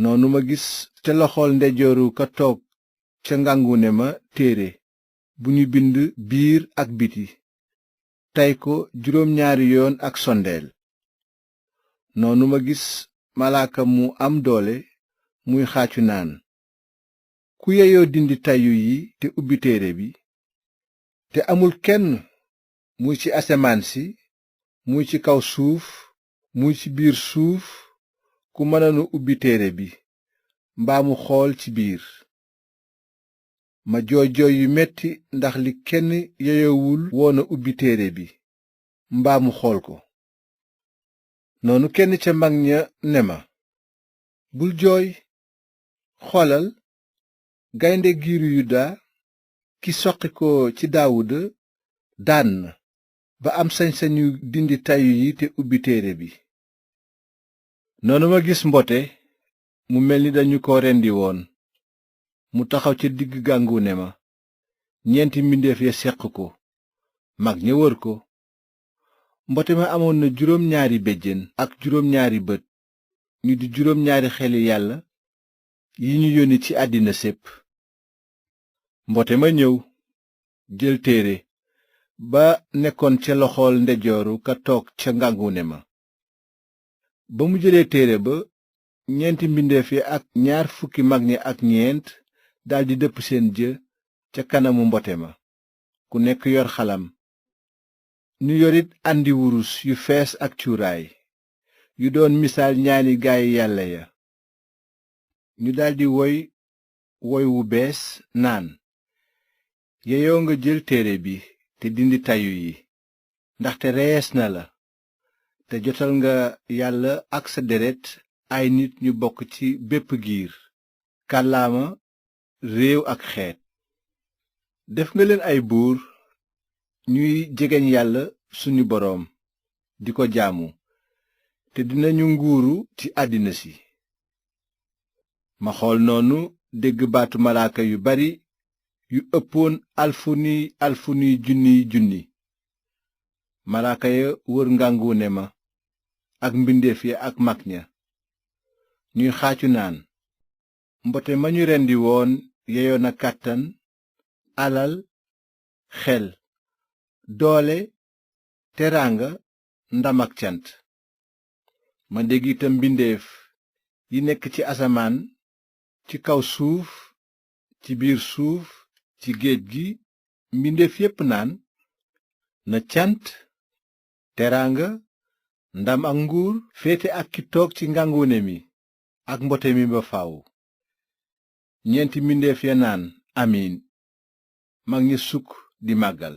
noonu ma gis ca loxol ndeyjooru ka toog ca ngàngune ma téere bu ñu bind biir ak biti tay ko juróom-ñaari yoon ak sondeel. noonu ma gis malaaka mu am doole muy xaacu naan, ku yeyoo dindi tayu yi te ubbi téere bi. te amul kenn muy ci asamaan si muy ci kaw suuf muy ci biir suuf ku mënoon a ubbi téere bi mbaa mu xool ci biir. ma jooy jooy yu metti ndax li kenn yeyowul woon a ubbi téere bi mbaa mu xool ko. noonu kenn ca mag ña ne ma, bul jooy, xoolal, gaynde giiru yuda ki soqi ko ci daawuda daan na ba am sañ-sañu dindi tayu yi te ubbi téere bi. noonu ma gis mbote mu mel ni dañu ko rendi woon mu taxaw ca digg gàngune ma, ñeenti mbindeef ya seq ko, mag ña wër ko. mbote ma amoon na juróom ñaari béjjén ak juróom ñaari bët, ñu di juróom ñaari xeli yàlla yi ñu yónni ci àddina sépp. mbote ma ñëw jël téere ba nekkoon ca loxol ndeyjooru ka toog ca ngàngune ma. ba mu jëlee téere ba, ñeenti mbindeef ya ak ñaar fukki mag ña ak ñeent daldi dëpp seen jë ca kanamu mbote ma, ku nekk yor xalam. ñu yorit àndi wurus yu fees ak cuuraay yu doon misaal ñaani gaay yàlla ya. ñu daldi woy woy wu bees naan, yeyoo nga jël téere bi te dindi tayu yi, ndaxte rees na la te jotal nga yàlla ak sa deret ay nit ñu bokk ci bépp giir, kàllaama, réew ak xeet. def nga leen ay buur ñuy jegeñ yàlla suñu boroom di ko jaamu, te dinañu nguuru ci àddina si. ma xool noonu dégg baatu malaaka yu bari yu ëppoon alfuniy junniy junni. malaaka ya wër ngàngune ma ak mbindeef ya ak mag ña, ñuy xaacu naan, mbote ma ñu rendi woon yeyoo na kàttan, alal, xel, doole, teraanga, ndam ak cant. ma dégg itam mbindeef yi nekk ci asamaan, ci kaw suuf, ci biir suuf, ci géej gi, mbindeef yépp naan, na cant, teraanga, ndam ak nguur féete ak ki toog ci ngàngune mi ak mbote mi ba faw. ñeenti mbindeef ya naan amiin. mag ña sukk di màggal.